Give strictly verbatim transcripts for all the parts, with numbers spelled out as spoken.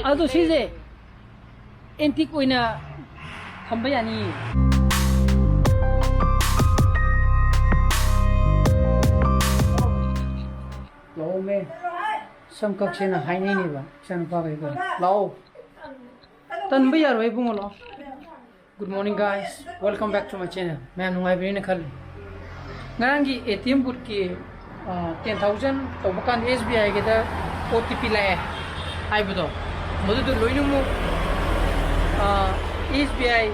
ꯑꯗꯣ ꯁꯤꯁꯦ ꯑꯦꯟꯇꯤꯛ ꯑꯣꯏꯅ ꯊꯝꯕ ꯌꯥꯅꯤ꯫ ꯂꯥꯛꯑꯣꯃꯦ꯫ ꯁꯝ ꯀꯛꯁꯦꯅ ꯍꯥꯏꯅꯩꯅꯦꯕ ꯏꯆꯥꯅꯨꯄꯥꯈꯩꯒ꯫ ꯂꯥꯛꯑꯣ꯫ ꯇꯟꯕ ꯌꯥꯔꯣꯏ ꯏꯕꯨꯡꯉꯣ, ꯂꯥꯛꯑꯣ꯫ Good morning guys, welcome back to my channel. ꯃꯌꯥꯝ ꯅꯨꯡꯉꯥꯏꯕꯤꯔꯦꯅ ꯈꯜꯂꯤ꯫ ꯉꯔꯥꯡꯒꯤ ꯑꯦ ꯇꯤ ꯑꯦꯝ ꯕꯨꯠꯀꯤ ꯇꯦꯟ ꯊꯥꯎꯖꯟ ꯇꯧꯕ ꯀꯥꯟꯗ ꯑꯦꯁ ꯕꯤ ꯑꯥꯏꯒꯤꯗ ꯑꯣ ꯇꯤ ꯄꯤ ꯂꯥꯛꯑꯦ ꯍꯥꯏꯕꯗꯣ, ꯃꯗꯨꯗꯣ ꯂꯣꯏꯅꯃꯛ S B I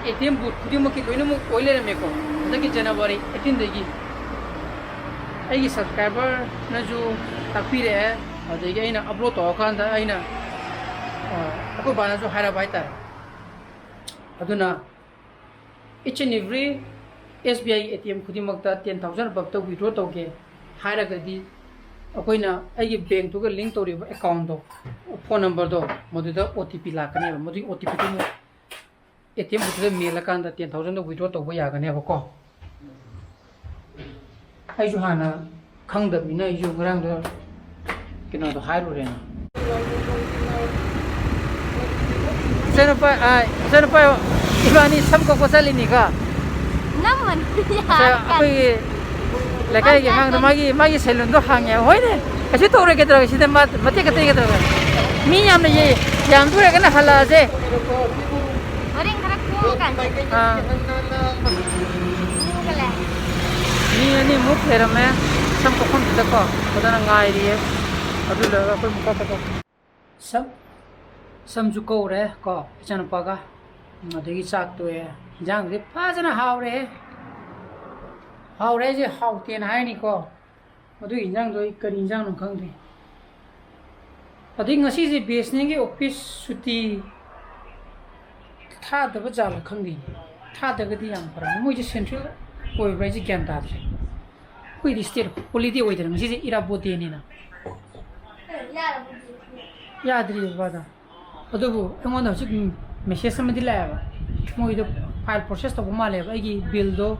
A T M booth ꯈꯨꯗꯤꯡꯃꯛꯀꯤ ꯂꯣꯏꯅꯃꯛ ꯑꯣꯏ ꯂꯩꯔꯝꯃꯦꯀꯣ꯫ ꯍꯟꯗꯛꯀꯤ ꯖꯅꯋꯥꯔꯤ ꯑꯩꯠꯇꯤꯟꯗꯒꯤ ꯑꯩꯒꯤ ꯁꯕꯁꯀ꯭ꯔꯥꯏꯕꯔꯅꯁꯨ ꯇꯥꯛꯄꯤꯔꯛꯑꯦ, ꯑꯗꯒꯤ ꯑꯩꯅ ꯑꯞꯂꯣꯗ ꯇꯧꯔꯀꯥꯟꯗ ꯑꯩꯅ ꯑꯩꯈꯣꯏ ꯕꯥꯅꯁꯨ ꯍꯥꯏꯔꯕ ꯍꯥꯏꯇꯥꯔꯦ꯫ ꯑꯗꯨꯅ each and every S B I A T M ꯈꯨꯗꯤꯡꯃꯛꯇ ten thousand above ꯇ withdraw ꯇꯧꯒꯦ ꯍꯥꯏꯔꯒꯗꯤ, ꯑꯩꯈꯣꯏꯅ ꯑꯩꯒꯤ ꯕꯦꯡꯛꯇꯨꯒ ꯂꯤꯡ ꯇꯧꯔꯤꯕ ꯑꯦꯀꯥꯎꯟꯗꯣ, ꯐꯣꯟ ꯅꯝꯕꯔꯗꯣ, ꯃꯗꯨꯗ ꯑꯣ ꯇꯤ ꯄꯤ ꯂꯥꯛꯀꯅꯦꯕ꯫ ꯃꯗꯨꯒꯤ ꯑꯣ ꯇꯤ ꯄꯤꯗꯨ ꯑꯃꯨꯛ ꯑꯦ ꯇꯤ ꯑꯦꯝ ꯕꯨꯠꯇꯨꯗ ꯃꯦꯜꯂꯀꯥꯟꯗ ten thousand ꯗ withdraw ꯇꯧꯕ ꯌꯥꯒꯅꯦꯕꯀꯣ꯫ ꯑꯩꯁꯨ ꯍꯥꯟꯅ ꯈꯪꯗꯕꯅꯤꯅ ꯑꯩꯁꯨ ꯉꯔꯥꯡꯗꯣ ꯀꯩꯅꯣꯗꯣ ꯍꯥꯏꯔꯨꯔꯦꯅ꯫ ꯏꯆꯥꯅꯨꯄꯥ, ꯑ, ꯏꯆꯥꯅꯨꯄꯥ ꯏꯕꯥꯅꯤ ꯁꯝ ꯀꯛꯄ ꯆꯠꯂꯤꯅꯤꯀꯣ꯫ ꯅꯪ ꯃꯟ-, ꯁꯦ, ꯑꯩꯈꯣꯏꯒꯤ ꯂꯩꯀꯥꯏꯒꯤ ꯑꯉꯥꯡꯗꯣ ꯃꯥꯒꯤ, ꯃꯥꯒꯤ ꯁꯦꯂꯨꯟꯗꯣ ꯍꯥꯡꯉꯦ꯫ ꯍꯣꯏꯅꯦ, ꯀꯩꯁꯨ ꯇꯧꯔꯣꯏ, ꯀꯩꯗꯧꯔꯒꯦ? ꯁꯤꯗ ꯃꯥ ꯃꯇꯦꯛ ꯈꯛꯇꯒꯤ ꯀꯩꯗꯧꯔꯒꯦ? ꯃꯤ ꯌꯥꯝꯅ ꯌꯦ-, ꯌꯥꯝꯗꯣꯔꯒꯅ ꯍꯜꯂꯛꯑꯁꯦ꯫ ꯍꯣꯔꯦꯟ ꯈꯔ ꯀꯣꯝꯃꯀꯥꯟꯗ꯫ ꯑꯥ꯫ ꯃꯤ ꯑꯅꯤꯃꯨꯛ ꯂꯩꯔꯝꯃꯦ ꯁꯝ ꯀꯛꯐꯝꯁꯤꯗꯀꯣ, ꯐꯖꯅ ꯉꯥꯏꯔꯤꯌꯦ꯫ ꯑꯗꯨ ꯂꯣꯏꯔꯒ ꯑꯩꯈꯣꯏ ꯑꯃꯨꯛ ꯀꯛꯀꯗꯧꯕ꯫ ꯁꯝ, ꯁꯝꯁꯨ ꯀꯛꯎꯔꯦ ꯀꯣ ꯏꯆꯥꯅꯨꯄꯥꯒ, ꯑꯗꯒꯤ ꯆꯥꯛ ꯇꯣꯛꯑꯦ꯫ ꯏꯟꯖꯥꯡꯗꯨꯗꯤ ꯐꯖꯅ ꯍꯥꯎꯔꯦꯍꯦ꯫ ꯍꯥꯎꯔꯦ ꯍꯥꯏꯁꯦ ꯍꯥꯎꯇꯦꯅ ꯍꯥꯏꯅꯤꯀꯣ꯫ ꯃꯗꯨꯒꯤ ꯏꯟꯖꯥꯡꯗꯣ ꯑꯩ ꯀꯔꯤ ꯏꯟꯖꯥꯡꯅꯣ ꯈꯪꯗꯦ꯫ ꯑꯗꯩ ꯉꯁꯤꯁꯦ ꯕꯤ ꯑꯦꯁ ꯑꯦꯟ ꯑꯦꯜꯒꯤ ꯑꯣꯐꯤꯁ ꯁꯨꯇꯤ ꯊꯥꯗꯕ ꯖꯥꯠꯂ ꯈꯪꯗꯦ꯫ ꯊꯥꯗ꯭ꯔꯒꯗꯤ ꯌꯥꯝ ꯐꯔꯦ꯫ ꯃꯣꯏꯁꯦ ꯁꯦꯟꯇ꯭ꯔꯦꯜ ꯑꯣꯏꯕ꯭ꯔꯥ ꯍꯥꯏꯁꯦ ꯒ꯭ꯌꯥꯟ ꯇꯥꯗ꯭ꯔꯦ꯫ ꯑꯩꯈꯣꯏꯗꯤ ꯁ꯭ꯇꯦꯠ ꯍꯣꯂꯤꯗꯦ ꯑꯣꯏꯗꯅ ꯉꯁꯤꯁꯦ ꯏꯔꯥꯕꯣꯠ ꯗꯦꯅꯤꯅ꯫ ꯌꯥꯗ꯭ꯔꯤꯕ ꯕꯕꯥꯗ꯫ ꯑꯗꯨꯕꯨ ꯑꯩꯉꯣꯟꯗ ꯍꯧꯖꯤꯛ ꯃꯦꯁꯦꯖ ꯑꯃꯗꯤ ꯂꯥꯛꯑꯦꯕ꯫ ꯃꯣꯏꯗꯣ ꯐꯥꯏꯜ ꯄ꯭ꯔꯣꯁꯦꯁ ꯇꯧꯕ ꯃꯥꯜꯂꯦꯕ꯫ ꯑꯩꯒꯤ ꯕꯤꯜꯗꯣ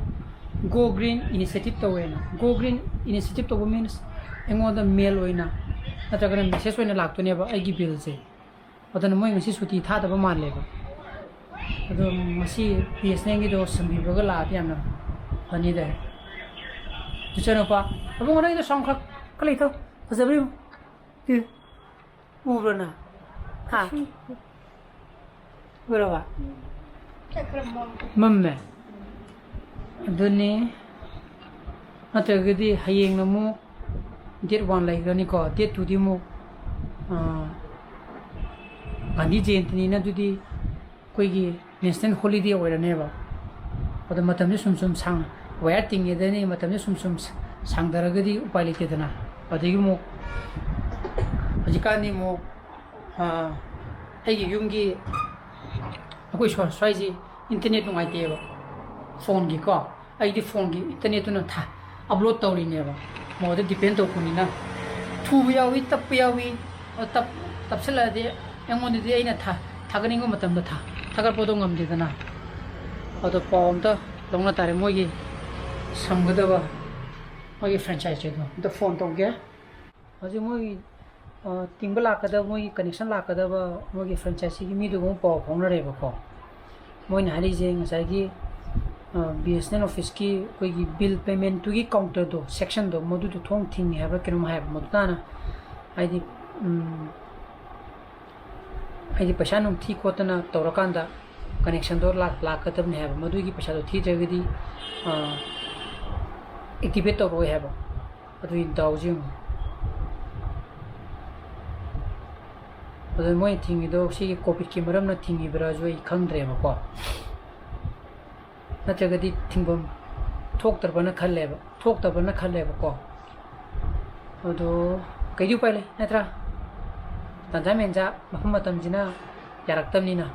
Go Green Initiative ꯇꯧꯋꯦꯅ꯫ Go Green Initiative ꯇꯧꯕ means ꯑꯩꯉꯣꯟꯗ ꯃꯦꯜ ꯑꯣꯏꯅ ꯅꯠꯇ꯭ꯔꯒꯅ ꯃꯦꯁꯦꯖ ꯑꯣꯏꯅ ꯂꯥꯛꯇꯣꯏꯅꯦꯕ ꯑꯩꯒꯤ ꯕꯤꯜꯁꯦ꯫ ꯑꯗꯨꯅ ꯃꯣꯏ ꯉꯁꯤ ꯁꯨꯇꯤ ꯊꯥꯗꯕ ꯃꯥꯜꯂꯦꯕ꯫ ꯑꯗꯣ ꯉꯁꯤ ꯕꯤ ꯑꯦꯁ ꯑꯦꯟ ꯑꯦꯜꯒꯤꯗꯣ ꯁꯤꯟꯕꯤꯕꯒ ꯂꯥꯛꯑꯗꯤ ꯌꯥꯝꯅ ꯐꯅꯤꯗ꯫ ꯏꯆꯥꯅꯨꯄꯥ, ꯑꯕꯨꯡꯉꯣ, ꯅꯪꯒꯤꯗꯣ ꯁꯥꯎꯟ ꯈꯔ ꯀꯜꯂꯤꯗꯣ꯫ ꯐꯖꯕ꯭ꯔꯥ ꯌꯦꯡꯉꯨ꯫ ꯎꯕ꯭ꯔꯣ ꯅꯪ? ꯍꯥ? ꯎꯔꯕ? ꯃꯝꯃꯦ꯫ ꯑꯗꯨꯅꯤ꯫ ꯅꯠꯇ꯭ꯔꯒꯗꯤ ꯍꯌꯦꯡꯅ ꯑꯃꯨꯛ ꯗꯦꯠ ꯋꯥꯟ ꯂꯩꯈ꯭ꯔꯅꯤꯀꯣ, ꯗꯦꯠ ꯇꯨꯗꯤ ꯑꯃꯨꯛ, ꯑꯥ, ꯒꯥꯟꯙꯤ ꯖꯌꯦꯟꯇꯤꯅꯤꯅ, ꯑꯗꯨꯗꯤ ꯑꯩꯈꯣꯏꯒꯤ ꯅꯦꯁꯅꯦꯜ ꯍꯣꯂꯤꯗꯦ ꯑꯣꯏꯔꯅꯦꯕ꯫ ꯑꯗꯣ ꯃꯇꯝꯁꯦ ꯁꯨꯝ ꯁꯨꯝ ꯁꯥꯡ-, ꯋꯥꯌꯔ ꯇꯤꯡꯉꯦꯗꯅꯤ, ꯃꯇꯝꯁꯦ ꯁꯨꯝ ꯁꯨꯝ ꯁꯥꯡꯊꯔꯒꯗꯤ ꯎꯄꯥꯏ ꯂꯩꯇꯦꯗꯅ꯫ ꯑꯗꯒꯤ ꯑꯃꯨꯛ ꯍꯧꯖꯤꯛꯀꯥꯟꯗꯤ ꯑꯃꯨꯛ, ꯑꯥ, ꯑꯩꯒꯤ ꯌꯨꯝꯒꯤ, ꯑꯩꯈꯣꯏ ꯁ꯭ꯋꯥ-, ꯁ꯭ꯋꯥꯏꯁꯤ ꯏꯟꯇꯔꯅꯦꯠ ꯅꯨꯡꯉꯥꯏꯇꯦꯕ, ꯐꯣꯟꯒꯤꯀꯣ꯫ ꯑꯩꯗꯤ ꯐꯣꯟꯒꯤ ꯏꯟꯇꯔꯅꯦꯠꯇꯨꯅ ꯊꯥ-, ꯑꯞꯂꯣꯗ ꯇꯧꯔꯤꯅꯦꯕ꯫ ꯃꯉꯣꯟꯗ ꯗꯤꯄꯦꯟ ꯇꯧꯕꯅꯤꯅ ꯊꯨꯕ ꯌꯥꯎꯏ, ꯇꯞꯄ ꯌꯥꯎꯏ꯫ ꯑꯗꯣ ꯇꯞ-, ꯇꯞꯁꯤꯜꯂꯛꯑꯗꯤ ꯑꯩꯉꯣꯟꯗꯗꯤ ꯑꯩꯅ ꯊꯥ-, ꯊꯥꯒꯠꯅꯤꯡꯕ ꯃꯇꯝꯗ ꯊꯥ-, ꯊꯥꯒꯠꯄꯗꯣ ꯉꯝꯗꯦꯗꯅ꯫ ꯑꯗꯣ ꯄꯥꯎ ꯑꯝꯇ ꯂꯧꯅ ꯇꯥꯔꯦ, ꯃꯣꯏꯒꯤ ꯁꯝꯒꯗꯕ ꯃꯣꯏꯒꯤ ꯐ꯭ꯔꯦꯟꯆꯥꯏꯖꯤꯗꯣ ꯑꯝꯇ ꯐꯣꯟ ꯇꯧꯒꯦ꯫ ꯍꯧꯖꯤꯛ ꯃꯣꯏꯒꯤ, ꯑ, ꯇꯤꯡꯕ ꯂꯥꯛꯀꯗꯕ, ꯃꯣꯏꯒꯤ ꯀꯅꯦꯛꯁꯟ ꯂꯥꯛꯀꯗꯕ ꯃꯣꯏꯒꯤ ꯐ꯭ꯔꯦꯟꯆꯥꯏꯖꯤꯒꯤ ꯃꯤꯗꯨꯒ ꯑꯃꯨꯛ ꯄꯥꯎ ꯐꯥꯎꯅꯔꯦꯕꯀꯣ꯫ ꯃꯣꯏꯅ ꯍꯥꯏꯔꯤꯁꯦ ꯉꯁꯥꯏꯒꯤ, ꯑ, ꯕꯤ ꯑꯦꯁ ꯑꯦꯟ ꯑꯦꯜ ꯑꯣꯐꯤꯁꯀꯤ ꯑꯩꯈꯣꯏꯒꯤ ꯕꯤꯜ ꯄꯦꯃꯦꯟꯠꯇꯨꯒꯤ ꯀꯥꯎꯟꯇꯔꯗꯣ, ꯁꯦꯛꯁꯟꯗꯣ, ꯃꯗꯨꯗꯣ ꯊꯣꯡ ꯊꯤꯡꯉꯤ ꯍꯥꯏꯕ꯭ꯔꯥ ꯀꯩꯅꯣꯝ ꯍꯥꯏꯕ, ꯃꯗꯨ ꯇꯥꯅ ꯍꯥꯏꯗꯤ, ꯎꯝ, ꯍꯥꯏꯗꯤ ꯄꯩꯁꯥ ꯅꯨꯡ ꯊꯤ ꯈꯣꯠꯇꯅ ꯇꯧꯔꯀꯥꯟꯗ ꯀꯅꯦꯛꯁꯟꯗꯣ ꯂꯥꯛ-, ꯂꯥꯛꯀꯗꯕꯅꯤ ꯍꯥꯏꯕ꯫ ꯃꯗꯨꯒꯤ ꯄꯩꯁꯥꯗꯣ ꯊꯤꯗ꯭ꯔꯒꯗꯤ, ꯑ, ꯑꯦꯛꯇꯤꯚꯦꯠ ꯇꯧꯔꯛꯑꯣꯏ ꯍꯥꯏꯕ꯫ ꯑꯗꯨꯒꯤ ꯗꯥꯎꯁꯦ ꯌꯦꯡꯉꯨ꯫ ꯑꯗꯣ ꯃꯣꯏꯅ ꯊꯤꯡꯉꯤꯗꯣ ꯁꯤꯒꯤ ꯀꯣꯚꯤꯗꯀꯤ ꯃꯔꯝꯅ ꯊꯤꯡꯉꯤꯕ꯭ꯔꯥꯁꯨ ꯑꯩ ꯈꯪꯗ꯭ꯔꯦꯕꯀꯣ꯫ ꯅꯠꯇ꯭ꯔꯒꯗꯤ ꯊꯤꯡꯐꯝ ꯊꯣꯛꯇ꯭ꯔꯕꯅ ꯈꯜꯂꯦꯕ, ꯊꯣꯛꯇꯕꯅ ꯈꯜꯂꯦꯕꯀꯣ꯫ ꯑꯗꯣ ꯀꯩꯗꯤ ꯎꯄꯥꯏ ꯂꯩ, ꯅꯠꯇ꯭ꯔꯥ? ꯇꯟꯖꯥ ꯃꯦꯟꯖꯥ ꯃꯐꯝ ꯃꯇꯝꯁꯤꯅ ꯌꯥꯔꯛꯇꯕꯅꯤꯅ꯫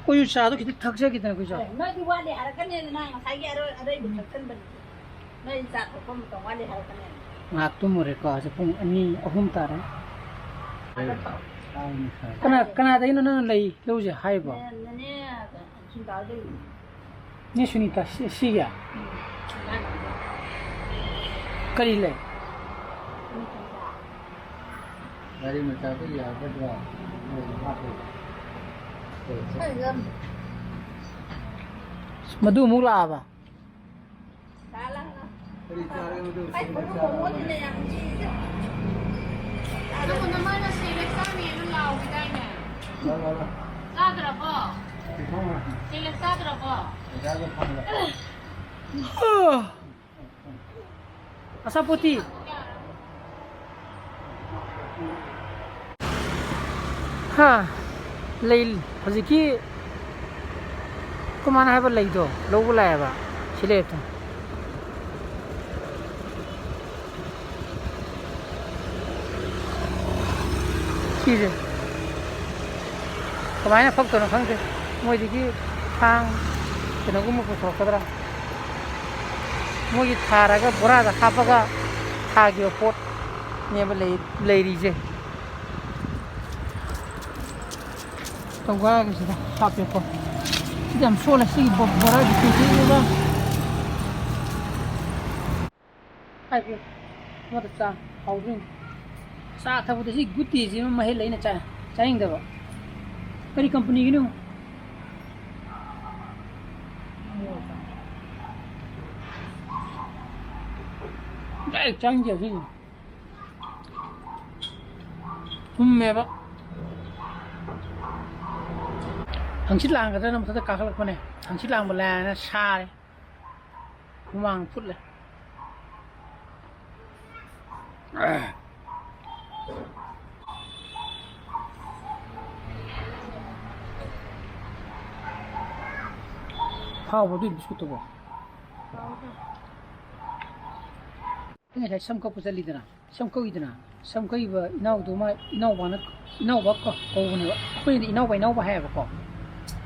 ꯑꯩꯈꯣꯏꯁꯨ ꯆꯥꯗꯣ ꯈꯤꯇꯪ ꯊꯛꯆꯈꯤꯗꯅ ꯑꯩꯈꯣꯏꯁꯨ꯫ ꯑꯦ, ꯅꯣꯏꯗꯤ ꯋꯥꯠꯂꯤ ꯍꯥꯏꯔꯛꯀꯅꯤꯗꯅ, ꯉꯁꯥꯏꯒꯤ ꯑꯔꯣꯏ-, ꯑꯔꯣꯏꯕ ꯊꯛꯆꯟꯕꯅꯤ꯫ ꯅꯣꯏ ꯆꯥ ꯊꯛꯄ ꯃꯇꯝ ꯋꯥꯠꯂꯤ ꯍꯥꯏꯔꯛꯀꯅꯤ꯫ ꯉꯥꯏꯍꯥꯛ ꯇꯨꯝꯃꯨꯔꯦꯀꯣ, ꯍꯧꯖꯤꯛ ꯄꯨꯡ ꯑꯅꯤ, ꯑꯍꯨꯝ ꯇꯥꯔꯦ꯫ ꯍꯥꯏꯔꯛꯄ꯭ꯔꯣ? ꯀꯅꯥ, ꯀꯅꯥꯗꯒꯤꯅꯣ ꯅꯪꯅ ꯂꯩ ꯂꯧꯁꯦ ꯍꯥꯏꯕꯣ? ꯅꯦ-, ꯅꯅꯦ ꯁꯨꯅꯤꯇꯥꯗꯒꯤ꯫ ꯅꯦ ꯁꯨꯅꯤꯇꯥ, ꯁꯤ-, ꯁꯤꯒꯤ? ꯎꯝ꯫ ꯀꯔꯤ ꯂꯩ? ꯒꯥꯔꯤ ꯃꯆꯥꯗꯨ ꯌꯥꯒꯗ꯭ꯔꯥ? ꯅꯣꯏꯅ ꯍꯥꯞꯄꯨ꯫ ꯃꯗꯨ ꯑꯃꯨꯛ ꯂꯥꯛꯑꯕ? ꯀꯔꯤ ꯆꯥꯔꯒꯦ ꯃꯗꯨ? ꯅꯪꯉꯣꯟꯗ ꯃꯥꯅ ꯁꯦꯂꯦꯛ ꯆꯥꯅꯤꯅ ꯂꯥꯎꯈꯤꯗꯥꯏꯅꯦ? ꯂꯥꯎ, ꯂꯥꯎ, ꯂꯥꯎ꯫ ꯆꯥꯗ꯭ꯔꯕꯣ? ꯁꯦꯂꯦꯛ ꯆꯥꯗ꯭ꯔꯕꯣ? ꯑꯆꯥꯄꯣꯠꯇꯤ? ꯍꯥ? ꯂꯩ, ꯍꯧꯖꯤꯛꯀꯤ ꯑꯩꯈꯣꯏ ꯃꯥꯅ ꯍꯥꯏꯕ ꯂꯩꯗꯣ ꯂꯧꯕ ꯂꯥꯛꯑꯦꯕ꯫ ꯁꯤ ꯂꯩꯔꯦ꯫ ꯁꯤꯁꯦ ꯀꯃꯥꯏꯅ ꯐꯛꯇꯣꯏꯅꯣ ꯈꯪꯗꯦ꯫ ꯃꯣꯏꯗꯒꯤ ꯊꯥꯡ ꯀꯩꯅꯣꯒꯨꯝꯕ ꯄꯨꯊꯣꯔꯛꯀꯗ꯭ꯔꯥ? ꯃꯣꯏꯒꯤ ꯊꯥꯔꯒ ꯕꯣꯔꯥꯗ ꯍꯥꯞꯄꯒ ꯊꯥꯈꯤꯕ ꯄꯣꯠꯅꯦꯕ ꯂꯩ-, ꯂꯩꯔꯤꯁꯦ꯫ ꯇꯧꯒꯥꯏꯔꯒ ꯁꯤꯗ ꯍꯥꯞꯄꯦꯀꯣ꯫ ꯁꯤꯗꯤ ꯌꯥꯝ ꯁꯣꯜꯂꯦ, ꯁꯤꯒꯤ ꯕꯣ-, ꯕꯣꯔꯥꯒꯤ ꯄꯦꯀꯦꯖꯁꯤꯗ꯫ ꯍꯥꯏꯕꯤꯌꯨ꯫ ꯑꯃꯗ ꯆꯥ ꯍꯥꯎꯗꯣꯏꯅꯤ꯫ ꯆꯥ ꯊꯛꯄꯗ ꯁꯤ ꯒꯨꯠ ꯗꯦꯁꯤ ꯑꯃ ꯃꯍꯦꯜ ꯑꯩꯅ ꯆꯥ-, ꯆꯥꯅꯤꯡꯗꯕ꯫ ꯀꯔꯤ ꯀꯝꯄꯅꯤꯒꯤꯅꯣ? ꯗꯥꯏꯔꯦꯛ ꯆꯥꯅꯤꯡꯗꯦ ꯁꯤꯁꯦ꯫ ꯊꯨꯝꯃꯦꯕ꯫ ꯍꯪꯆꯤꯠ ꯂꯥꯡꯒꯗ꯭ꯔꯅ ꯃꯊꯛꯇ ꯀꯥꯈꯠꯂꯛꯄꯅꯦ꯫ ꯍꯪꯆꯤꯠ ꯂꯥꯡꯕ ꯂꯥꯏꯔꯅ ꯁꯥꯔꯦ꯫ ꯍꯨꯃꯥꯡ ꯐꯨꯠꯂꯦ꯫ ꯍꯥꯎꯕ꯭ꯔꯣ ꯑꯗꯨꯏ ꯕꯤꯁꯀꯨꯠꯇꯨꯕꯣ? ꯑꯩ ꯉꯁꯥꯏ ꯁꯝ ꯀꯛꯄ ꯆꯠꯂꯤꯗꯅ, ꯁꯝ ꯀꯛꯏꯗꯅ, ꯁꯝ ꯀꯛꯏꯕ ꯏꯅꯥꯎꯗꯣ, ꯃꯥ ꯏꯅꯥꯎꯕꯅ, ꯏꯅꯥꯎꯕ ꯀ-, ꯀꯧꯕꯅꯦꯕ꯫ ꯑꯩꯈꯣꯏꯅꯗꯤ ꯏꯅꯥꯎꯕ, ꯏꯅꯥꯎꯕ ꯍꯥꯏꯌꯦꯕꯀꯣ꯫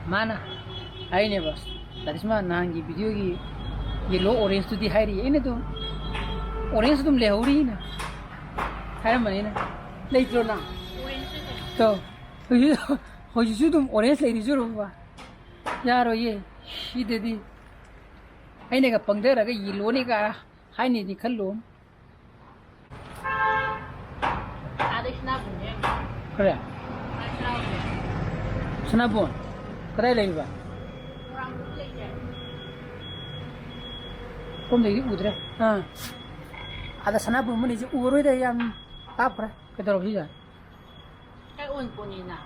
ꯃꯥꯅ ꯍꯥꯏꯅꯦꯕ, "ꯇꯥꯗꯤꯁꯃꯥ, ꯅꯍꯥꯟꯒꯤ ꯚꯤꯗꯤꯑꯣꯒꯤ ꯌꯦꯜꯂꯣ ꯑꯣꯔꯦꯟꯖꯇꯨꯗꯤ?" ꯍꯥꯏꯔꯤ꯫ ꯑꯩꯅ ꯑꯗꯨꯝ, "ꯑꯣꯔꯦꯟꯖ ꯑꯗꯨꯝ ꯂꯩꯍꯧꯔꯤꯅ" ꯍꯥꯏꯔꯝꯕꯅꯤꯅ꯫ ꯂꯩꯇ꯭ꯔꯣ ꯅꯪ? ꯇꯣ, ꯍꯧꯖꯤꯛ, ꯍꯧꯖꯤꯛꯁꯨ ꯑꯗꯨꯝ ꯑꯣꯔꯦꯟꯖ ꯂꯩꯔꯤꯁꯨ ꯎꯔꯨꯕ꯫ ꯌꯥꯔꯣꯏꯌꯦ, ꯁꯤꯗꯗꯤ꯫ ꯑꯩꯅꯒ ꯄꯪꯊꯔꯒ ꯌꯦꯜꯂꯣꯅꯤꯒ ꯍꯥꯏꯅꯤꯗꯤ ꯈꯜꯂꯨ꯫ ꯀꯔꯤ? ꯁꯅꯥꯕꯨꯟ? ꯀꯗꯥꯏ ꯂꯩꯕ? ꯀꯣꯝꯗꯒꯤ ꯎꯗ꯭ꯔꯦ꯫ ꯑꯥ꯫ ꯑꯗ ꯁꯅꯥꯕꯨꯟ ꯑꯃꯅꯤꯁꯦ ꯎꯔꯔꯣꯏꯗ, ꯌꯥꯝ ꯂꯥꯞꯈ꯭ꯔꯦ꯫ ꯀꯩꯗꯧꯔꯕ ꯁꯤꯗ? ꯑꯩ ꯑꯣꯟꯄꯣꯠꯅꯤꯅ꯫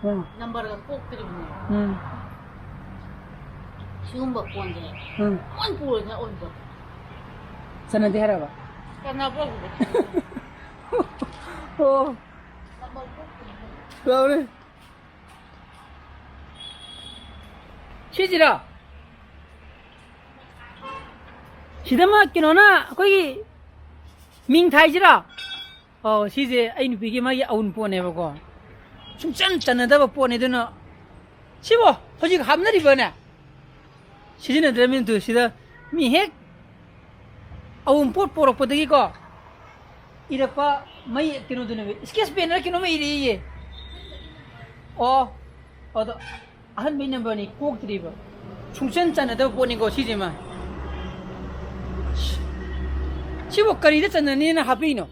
ꯎꯝ꯫ ꯅꯝꯕꯔꯒ ꯀꯣꯛꯇ꯭ꯔꯤꯕꯅꯦ꯫ ꯎꯝ꯫ ꯁꯤꯒꯨꯝꯕ ꯀꯣꯟꯁꯦ ꯎꯝ꯫ ꯂꯣꯏ ꯄꯨꯔꯗꯅ ꯑꯣꯟꯄꯣꯠ꯫ ꯆꯠꯅꯗꯦ ꯍꯥꯏꯔꯕ? ꯆꯠꯅꯕ꯭ꯔꯣ ꯑꯗꯨꯗꯤ? ꯑꯣ꯫ ꯅꯝꯕꯔ ꯀꯣꯛꯇ꯭ꯔꯤꯕꯅꯦ꯫ ꯌꯥꯎꯔꯦ꯫ ꯁꯤꯁꯤꯔꯣ? ꯁꯤꯗꯃ ꯀꯩꯅꯣꯅ ꯑꯩꯈꯣꯏꯒꯤ ꯃꯤꯡ ꯊꯥꯏꯁꯤꯔꯣ? ꯑꯣ, ꯁꯤꯁꯦ ꯑꯩ ꯅꯨꯄꯤꯒꯤ ꯃꯥꯒꯤ ꯑꯎꯟꯄꯣꯠꯅꯦꯕꯀꯣ꯫ ꯁꯨꯡꯆꯟ ꯆꯟꯅꯗꯕ ꯄꯣꯠꯅꯦ, ꯑꯗꯨꯅ ꯁꯤꯕꯣ ꯍꯧꯖꯤꯛ ꯍꯥꯞꯅꯔꯤꯕꯅꯦ꯫ ꯁꯤꯖꯤꯟꯅꯗ꯭ꯔꯕꯅꯤꯅ ꯇꯨ ꯁꯤꯗ ꯃꯤ ꯍꯦꯛ ꯑꯎꯟꯄꯣꯠ ꯄꯣꯔꯛꯄꯗꯒꯤꯀꯣ ꯏꯔꯛꯄ ꯃꯩ ꯀꯩꯅꯣꯗꯨꯅꯦꯕ, sketch penꯔ ꯀꯩꯅꯣꯝꯃ ꯏꯔꯛꯏꯌꯦ꯫ ꯑꯣ, ꯑꯗꯣ ꯑꯍꯟꯕꯩ ꯅꯝꯕꯔꯅꯤ, ꯀꯣꯛꯇ꯭ꯔꯤꯕ꯫ ꯁꯨꯡꯆꯟ ꯆꯟꯅꯗꯕ ꯄꯣꯠꯅꯤꯀꯣ ꯁꯤꯁꯤꯃ꯫ ꯁꯤꯕꯨ ꯀꯔꯤꯗ ꯆꯟꯅꯅꯤꯅ ꯍꯥꯞꯄꯤꯅꯣ?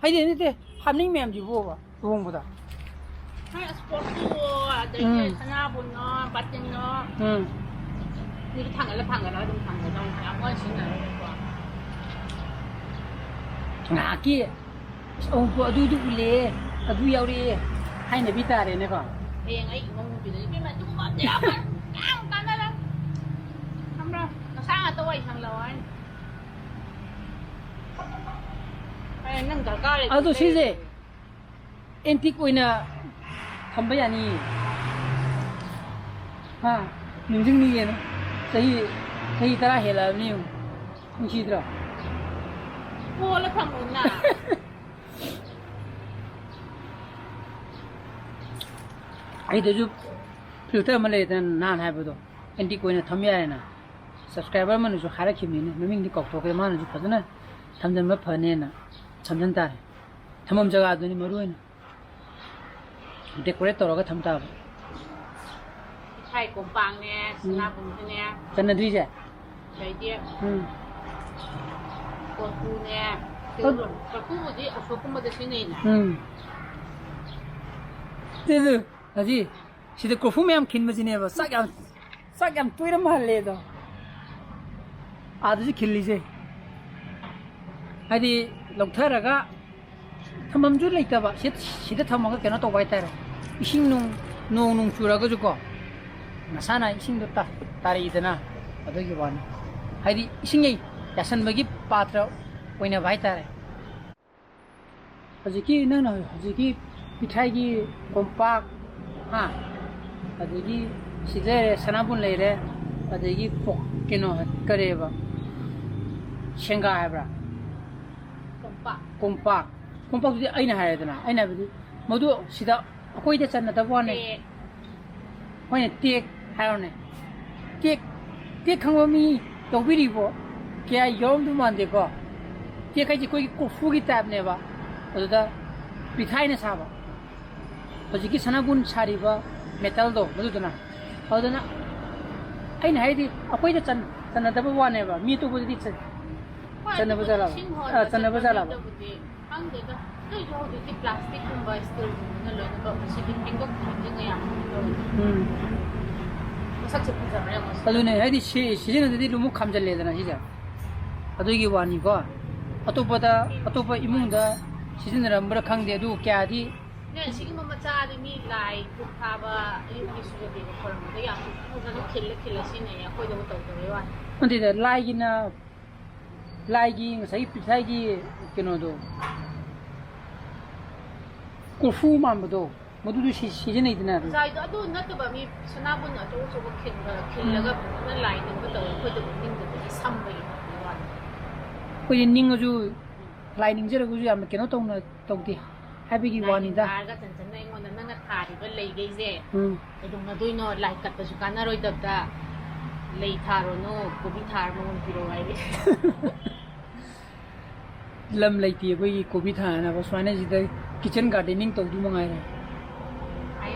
ꯍꯥꯏꯗꯤ ꯅꯠꯇꯦ, ꯍꯥꯞꯅꯤꯡ ꯃꯌꯥꯝꯁꯤꯕꯨꯕ ꯂꯨꯍꯣꯡꯕꯗ꯫ ꯍꯣꯏ, sportsꯁꯨ, ꯑꯗꯒꯤ ꯎꯝ꯫ ꯁꯅꯥꯕꯨꯟꯅꯣ, ꯕꯥꯇꯤꯟꯅꯣ꯫ ꯎꯝ꯫ ꯑꯗꯨꯗꯤ ꯊꯥꯡꯒꯠꯂ ꯊꯥꯡꯒꯠꯂꯒ ꯑꯗꯨꯝ ꯊꯝꯒꯗꯧꯅꯤ, ꯌꯥꯝ ꯀꯟꯅ ꯁꯤꯖꯤꯟꯅꯔꯣꯏꯀꯣ꯫ ꯉꯥꯏꯍꯥꯛꯀꯤ ꯑꯁ, ꯑꯋꯨꯟꯄꯣꯠ ꯑꯗꯨꯗꯨ ꯎꯜꯂꯦ, ꯑꯗꯨ ꯌꯥꯎꯔꯛꯑꯦ ꯍꯥꯏꯅꯕꯤ ꯇꯥꯔꯦꯅꯦꯀꯣ꯫ ꯍꯌꯦꯡ ꯑꯩ ꯏꯃꯧ ꯅꯨꯄꯤꯗ, "ꯏꯕꯦꯝꯃ, ꯑꯗꯨꯒꯨꯝꯕ ꯑꯝꯇ ꯌꯥꯎꯔꯛꯀꯅꯨ, ꯌꯥꯝ ꯀꯥꯟꯅꯔꯣꯏ꯫ ꯈꯪꯕ꯭ꯔꯥ? ꯅꯁꯥ ꯉꯥꯛꯇ ꯋꯥꯏ ꯁꯪꯂꯛꯑꯣ" ꯍꯥꯏꯅꯤ꯫ ꯑꯩ ꯅꯪ ꯗꯔꯀꯥꯔ ꯂꯩꯇꯦ, ꯑꯗꯣ ꯁꯤꯁꯦ ꯂꯩꯔꯣꯏ꯫ Antique ꯑꯣꯏꯅ ꯊꯝꯕ ꯌꯥꯅꯤꯌꯦ꯫ ꯍꯥ? ꯅꯤꯡꯁꯤꯡꯅꯤꯌꯦꯅ꯫ ꯆꯍꯤ, ꯆꯍꯤ ꯇꯔꯥ ꯍꯦꯜꯂꯛꯑꯕꯅꯤ ꯌꯦꯡꯉꯨ꯫ ꯅꯨꯡꯁꯤꯗ꯭ꯔꯣ? ꯀꯣꯜꯂ ꯊꯝꯃꯨꯅ꯫ ꯑꯩꯗꯁꯨ filter ꯑꯃ ꯂꯩꯗꯅ, ꯅꯍꯥꯟ ꯍꯥꯏꯕꯗꯣ, antique ꯑꯣꯏꯅ ꯊꯝ ꯌꯥꯔꯦꯅ꯫ Subscriber ꯑꯃꯅꯁꯨ ꯍꯥꯏꯔꯛꯈꯤꯕꯅꯤꯅꯦ, ꯃꯃꯤꯡꯗꯤ ꯀꯥꯎꯊꯣꯛꯈ꯭ꯔꯦ, ꯃꯥꯅꯁꯨ ꯐꯖꯅ ꯊꯝꯖꯤꯟꯕ ꯐꯅꯦꯅ ꯊꯝꯖꯤꯟ ꯇꯥꯔꯦ꯫ ꯊꯝꯐꯝ ꯖꯒꯥꯗꯨꯅꯤ ꯃꯔꯨ ꯑꯣꯏꯅ꯫ Decorate ꯇꯧꯔꯒ ꯊꯝ ꯇꯥꯕ꯫ ꯏꯁꯥꯏ ꯀꯣꯝꯄꯥꯛꯅꯦ, ꯎꯝ꯫ ꯁꯅꯥꯕꯨꯟꯁꯨꯅꯦ꯫ ꯆꯟꯅꯗ꯭ꯔꯤꯁꯦ? ꯑꯗꯩꯗꯤ ꯎꯝ꯫ ꯀꯣꯔꯐꯨꯅꯦ꯫ ꯀꯣꯔꯐꯨꯕꯨꯗꯤ ꯑꯁꯣꯛꯀꯨꯝꯕꯗ ꯁꯤꯖꯤꯟꯅꯩꯅ꯫ ꯎꯝ꯫ ꯑꯗꯨ ꯍꯧꯖꯤꯛ ꯁꯤꯗ ꯀꯣꯔꯐꯨ ꯃꯌꯥꯝ ꯈꯤꯟꯕꯁꯤꯅꯦꯕ ꯆꯥꯛ ꯌꯥꯝ, ꯆꯥꯛ ꯌꯥꯝ ꯇꯣꯏꯔ ꯃꯥꯜꯂꯦ ꯑꯗꯣ꯫ ꯑꯥꯗꯁꯨ ꯈꯤꯜꯂꯤꯁꯦ꯫ ꯍꯥꯏꯗꯤ ꯂꯧꯊꯔꯒ ꯊꯝꯐꯝꯁꯨ ꯂꯩꯇꯕ, ꯁꯤ-, ꯁꯤꯗ ꯊꯝꯃꯒ ꯀꯩꯅꯣ ꯇꯧꯕ ꯍꯥꯏꯇꯥꯔꯦ꯫ ꯏꯁꯤꯡ ꯅꯨꯡ, ꯅꯣꯡ ꯅꯨꯡ ꯆꯨꯔꯒꯁꯨꯀꯣ, ꯃꯁꯥꯅ ꯏꯁꯤꯡꯗꯣ ꯇꯥ-, ꯇꯥꯔꯛꯏꯗꯅ, ꯑꯗꯨꯒꯤ ꯋꯥꯅꯤ꯫ ꯍꯥꯏꯗꯤ ꯏꯁꯤꯡ ꯌꯥꯁꯟꯕꯒꯤ ꯄꯥꯇ꯭ꯔ ꯑꯣꯏꯅꯕ ꯍꯥꯏꯇꯥꯔꯦ꯫ ꯍꯧꯖꯤꯛꯀꯤ ꯅꯪꯅ ꯍꯧꯖꯤꯛꯀꯤ ꯄꯤꯊ꯭ꯔꯥꯏꯒꯤ ꯀꯣꯝꯄꯥꯛ, ꯍꯥ, ꯑꯗꯒꯤ ꯁꯤ ꯂꯩꯔꯦ, ꯁꯅꯥꯕꯨꯟ ꯂꯩꯔꯦ, ꯑꯗꯒꯤ ꯄꯣꯛ-, ꯀꯩꯅꯣ, ꯀꯔꯤꯑꯕ, ꯁꯦꯡꯒꯥ ꯍꯥꯏꯕ꯭ꯔꯥ? ꯀꯣꯝꯄꯥꯛ꯫ ꯀꯣꯝꯄꯥꯛ꯫ ꯀꯣꯝꯄꯥꯛꯇꯨꯗꯤ ꯑꯩꯅ ꯍꯥꯏꯔꯦꯗꯅ, ꯑꯩꯅ ꯍꯥꯏꯕꯗꯤ ꯃꯗꯨ ꯁꯤꯗ ꯑꯩꯈꯣꯏꯗ ꯆꯟꯅꯗꯕ ꯋꯥꯅꯦ꯫ ꯇꯦꯛ꯫ ꯍꯣꯏꯅꯦ, ꯇꯦꯛ ꯍꯥꯏꯔꯣꯅꯦ꯫ ꯇꯦꯛ, ꯇꯦꯛ ꯈꯪꯕ ꯃꯤ ꯌꯥꯎꯕꯤꯔꯤꯕꯣ? ꯀꯌꯥ ꯌꯥꯎꯔꯝꯗꯧ ꯃꯥꯟꯗꯦꯀꯣ꯫ ꯇꯦꯛ ꯍꯥꯏꯁꯦ ꯑꯩꯈꯣꯏꯒꯤ ꯀꯣꯔꯐꯨꯒꯤ ꯇꯥꯏꯞꯅꯦꯕ꯫ ꯑꯗꯨꯗ ꯄꯤꯊ꯭ꯔꯥꯏꯅ ꯁꯥꯕ꯫ ꯍꯧꯖꯤꯛꯀꯤ ꯁꯅꯥꯕꯨꯟ ꯁꯥꯔꯤꯕ ꯃꯦꯇꯜꯗꯣ ꯃꯗꯨꯗꯨꯅ꯫ ꯑꯗꯨꯅ ꯑꯩꯅ ꯍꯥꯏꯗꯤ ꯑꯩꯈꯣꯏꯗ ꯆꯟ-, ꯆꯟꯅꯗꯕ ꯋꯥꯅꯦꯕ, ꯃꯤ ꯑꯇꯣꯞꯄꯗꯗꯤ ꯆꯟ-, ꯍꯣꯏ, ꯆꯟꯅꯕ ꯑꯗꯨꯕꯨꯗꯤ ꯖꯥꯠꯂꯕ? ꯏꯁꯤꯡ ꯍꯣꯟꯕ ꯑꯥ, ꯆꯟꯅꯕ ꯆꯠꯄ ꯖꯥꯠꯂꯕ? ꯃꯤꯗꯕꯨꯗꯤ ꯈꯪꯗꯦꯗ꯫ ꯑꯗꯨꯏꯁꯨ ꯍꯧꯖꯤꯛꯇꯤ ꯄ꯭ꯂꯥꯁꯇꯤꯛꯀꯨꯝꯕ, ꯁ꯭ꯇꯤꯜꯒꯨꯝꯕꯅ ꯂꯣꯏꯅꯃꯛ ꯃꯁꯤꯗꯤ ꯐꯦꯡꯗꯣꯛ ꯐꯦꯡꯖꯤꯟꯒ ꯌꯥꯝ ꯇꯧꯋꯤ꯫ ꯎꯝ꯫ ꯃꯁꯛꯁꯦ ꯐꯖꯕ꯭ꯔꯥ ꯌꯦꯡꯉꯣ ꯁꯤꯗ꯫ ꯑꯗꯨꯅꯦ, ꯍꯥꯏꯗꯤ ꯁꯤ-, ꯁꯤꯖꯤꯟꯅꯗꯗꯤ ꯑꯗꯨꯝ ꯈꯥꯝꯖꯜꯂꯦꯗꯅ ꯁꯤꯁꯦ꯫ ꯑꯗꯨꯒꯤ ꯋꯥꯅꯤꯀꯣ꯫ ꯑꯇꯣꯞꯄꯗ, ꯑꯇꯣꯞꯄ ꯏꯃꯨꯡꯗ ꯁꯤꯖꯤꯟꯅꯔꯝꯕ꯭ꯔꯥ ꯈꯪꯗꯦ, ꯑꯗꯨ ꯀꯌꯥꯗꯤ ꯅꯣꯏ ꯑꯁꯤꯒꯨꯝꯕ ꯃꯆꯥꯗꯤ ꯃꯤ ꯂꯥꯏ ꯙꯨꯞ ꯊꯥꯕ, ꯑꯌꯨꯛꯀꯤ ꯁꯨꯔꯗꯦꯕ ꯈꯣꯏꯔꯝꯕꯗ ꯌꯥꯝ ꯐꯖꯅ ꯈꯤꯜꯂ ꯈꯤꯜꯂ ꯁꯤꯖꯤꯟꯅꯩ, ꯑꯩꯈꯣꯏꯗꯕꯨ ꯇꯧꯗꯕꯩ ꯋꯥꯅꯤ꯫ ꯅꯠꯇꯦꯗ, ꯂꯥꯏꯒꯤꯅ, ꯂꯥꯏꯒꯤ ꯉꯁꯥꯏꯒꯤ ꯄꯤꯊ꯭ꯔꯥꯏꯒꯤ ꯀꯩꯅꯣꯗꯣ, ꯀꯣꯔꯐꯨ ꯃꯥꯟꯕꯗꯣ, ꯃꯗꯨꯗꯨ ꯁꯤ-, ꯁꯤꯖꯤꯟꯅꯩꯗꯅ꯫ ꯉꯁꯥꯏꯗꯣ ꯑꯗꯨ ꯅꯠꯇꯕ ꯃꯤ ꯁꯅꯥꯕꯨꯟ ꯑꯆꯧ ꯑꯆꯧꯕ ꯈꯤꯟꯕ, ꯈꯤꯜꯂꯒ ꯎꯝ꯫ ꯐꯖꯅ ꯂꯥꯏ ꯅꯤꯡꯕ ꯇꯧꯋꯦ, ꯑꯩꯈꯣꯏꯗꯕꯨ ꯅꯤꯡꯗꯕꯒꯤ ꯁꯝꯕꯒꯤ ꯋꯥꯅꯤ꯫ ꯑꯩꯈꯣꯏꯗꯤ ꯅꯤꯡꯉꯁꯨ ꯂꯥꯏ ꯅꯤꯡꯖꯔꯒꯁꯨ ꯌꯥꯝꯅ ꯀꯩꯅꯣ ꯇꯧꯅ ꯇꯧꯗꯦ ꯍꯥꯏꯕꯒꯤ ꯂꯥꯏ ꯋꯥꯅꯤꯗ꯫ ꯅꯤꯡꯕ ꯍꯥꯏꯔꯒ ꯆꯟꯆꯟꯅ ꯑꯩꯉꯣꯟꯗ ꯅꯪꯅ ꯊꯥꯔꯤꯕ ꯂꯩꯈꯩꯁꯦ ꯎꯝ꯫ ꯀꯩꯗꯧꯅꯗꯣꯏꯅꯣ? ꯂꯥꯏ ꯀꯠꯄꯁꯨ ꯀꯥꯟꯅꯔꯣꯏꯗꯕꯗ ꯂꯩ ꯊꯥꯔꯣꯅꯣ, ꯀꯣꯕꯤ ꯊꯥꯔ ꯃꯉꯣꯟ ꯄꯤꯔꯛꯑꯣ ꯍꯥꯏꯔꯦ꯫ ꯂꯝ ꯂꯩꯇꯦ ꯑꯩꯈꯣꯏꯒꯤ ꯀꯣꯕꯤ ꯊꯥꯅꯕ, ꯁꯨꯃꯥꯏꯅ ꯁꯤꯗ kitchen gardening ꯇꯧꯗꯨ ꯃꯉꯥꯏꯔꯦ꯫ ꯑꯩ